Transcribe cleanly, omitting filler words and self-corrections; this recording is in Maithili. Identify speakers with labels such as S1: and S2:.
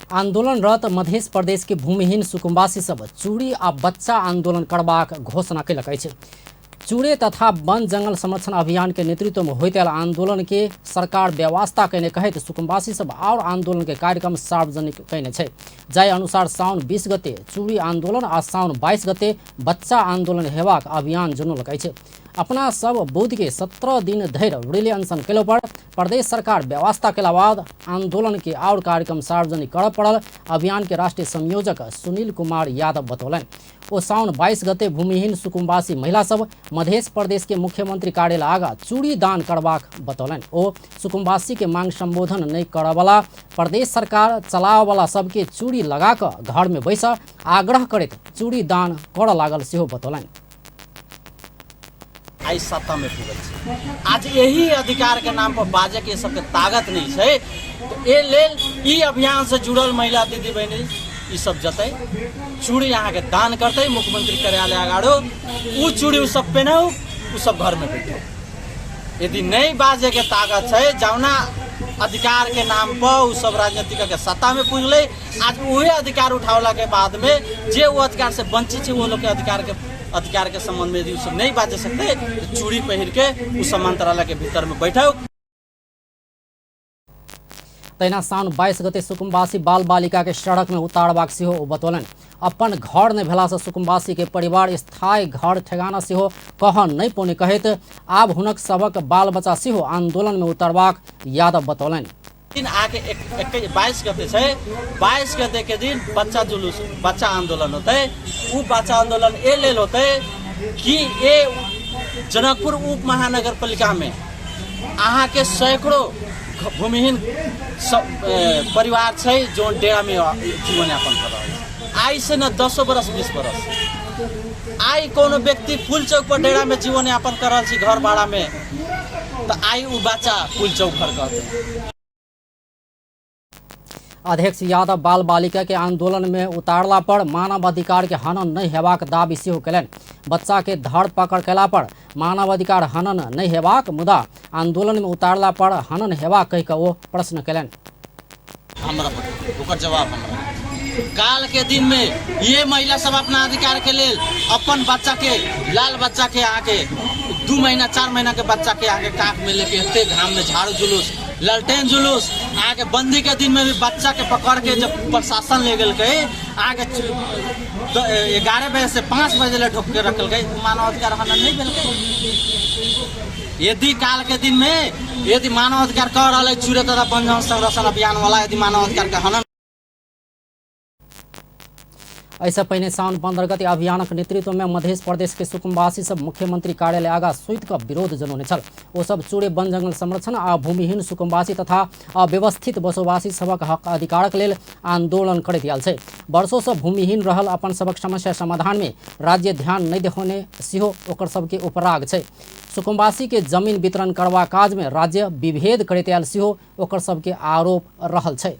S1: आंदोलनरत मध्य प्रदेश के भूमिहीन सुकुम्बासी सब चूड़ी आ बच्चा आंदोलन करबाक घोषणा कयलक अछि। चूड़े तथा वन जंगल संरक्षण अभियान के नेतृत्व में होइत आयल आंदोलन के सरकार व्यवस्था कयने कहैत सुकुम्बासी सब और आंदोलन के कार्यक्रम सार्वजनिक कयने छै। जाहि अनुसार साउन 20 गते चूड़ी आंदोलन आ साउन 22 गते बच्चा आंदोलन हेबाक अभियान जनौलक अछि। अपना सब बुध के 17 दिन धरि रिले अनशन कयलो पर प्रदेश सरकार व्यवस्था के बाद आंदोलन के और कार्यक्रम सार्वजनिक करय पड़ल। अभियान के राष्ट्रीय संयोजक सुनील कुमार यादव बतौलनि। ओ साउन 22 गते भूमिहीन सुकुम्बासी महिला सब मध्य प्रदेश के मुख्यमंत्री कार्यालय आगा चूड़ी दान करबाक बतौलनि। ओ सुकुम्बासी के मांग संबोधन नहि करऽवला प्रदेश सरकार चलावला सबके चूड़ी लगा कऽ घर में बैस आग्रह करैत चूड़ी दान करऽ लागल सेहो बतौलनि।
S2: आइ सत्ता में पुगल छै, आज यही अधिकार के नाम पर बाजे के सबके ताकत नहीं छै। तो ए लेल ई अभियान से जुड़ल महिला दीदी बहिनी ई सब जतै चूड़ी अहाँ के दान करतै मुख्यमंत्री कार्यालय अगाडो, उ चूड़ी उ सब पेनाउ, उ सब घर में बैठो। यदि नहीं बाजे के ताकत छै, जौना अधिकार के नाम पर उ सब राजनीतिक के सत्ता में पुगलै, आज उहे अधिकार उठावला के बाद में जे वो अधिकार से वंचित छै वो लोग के अधिकार के संबंध में यदि उ सब नहीं बाजे सकते तो चूड़ी पहिर के उ सब मंत्रालय के भीतर में बैठो।
S1: तहिना साउन 22 गते सुकुम्बासी बाल बालिका के सड़क में उतारबाक सेहो ओ बतौलनि। अपन घर नहि भेलासँ सुकुम्बासी के परिवार स्थायी घर ठेगाना सेहो कह नहि पौने कहैत आब हुनक सबक बाल बच्चा सेहो आंदोलन में उतारबाक यादव बतौलनि।
S2: दिन आके एक 22 गते छै, 22 गते के दिन बच्चा जुलूस बच्चा आंदोलन होतै। उ बच्चा आंदोलन ए लेल होतै कि ए जनकपुर उप महानगर पालिका में अहाँ के सैकड़ों भूमिहीन परिवार छै जो डेरा में जीवन यापन कर रहल छै। आइ से न 10 बरस 20 बरस आइ कोनो व्यक्ति पुल चौक पर डेरा में जीवन यापन कर रहल छै घर भाड़ा में, तो आइ उ बच्चा पुल चौक घर कहतै।
S1: अध्यक्ष यादव बाल बालिका के आंदोलन में उतारला पर मानव अधिकार के हनन नहीं हेबाक दावी सेहो कयलनि। बच्चा के धर पकड़ कयला पर मानव अधिकार हनन नहीं हेबाक मुदा आंदोलन में उतारला पर हनन हेबाक कहि कऽ ओ प्रश्न कयलनि।
S2: हमरा पर ओकर जवाब हमरा काल के दिन में ये महिला सब अपना अधिकार के लेल अपन बच्चा के लाल बच्चा के आके 2 महीना 4 महीना के बच्चा के आके काख में लेके एते घाम में झाड़ू जुलूस ललटेन जुलूस आके बंदी के दिन में भी बच्चा के पकड़ के जब प्रशासन ले गेल के आके 11 बजे से 5 बजे ले ढोक के रखल गई, मानव अधिकार हनन नहीं भेल। यदि काल के दिन में यदि मानव अधिकार कह रहा है चूड़े तथा वन जंगल संरक्षण अभियान वाला यदि मानव अधिकार के हनन।
S1: एहिसँ पहिने साउन 15 गते अभियानक नेतृत्व में मध्य प्रदेश के सुकुम्बासी सब मुख्यमंत्री कार्यालय आगा सुति कऽ विरोध जनौने छल। ओ सब चूड़े वन जंगल संरक्षण आ भूमिहीन सुकुम्बासी तथा अव्यवस्थित बसोवासी सबक हक अधिकारक लेल आंदोलन करैत आयल छै। वर्षों से भूमिहीन रहल अपन सबक समस्या समाधान में राज्य ध्यान नहि देखौने सेहो ओकर सबके उपराग छै। सुकुम्बासी के जमीन वितरण करबा काज में राज्य विभेद करैत आयल सेहो ओकर सबके आरोप रहल छै।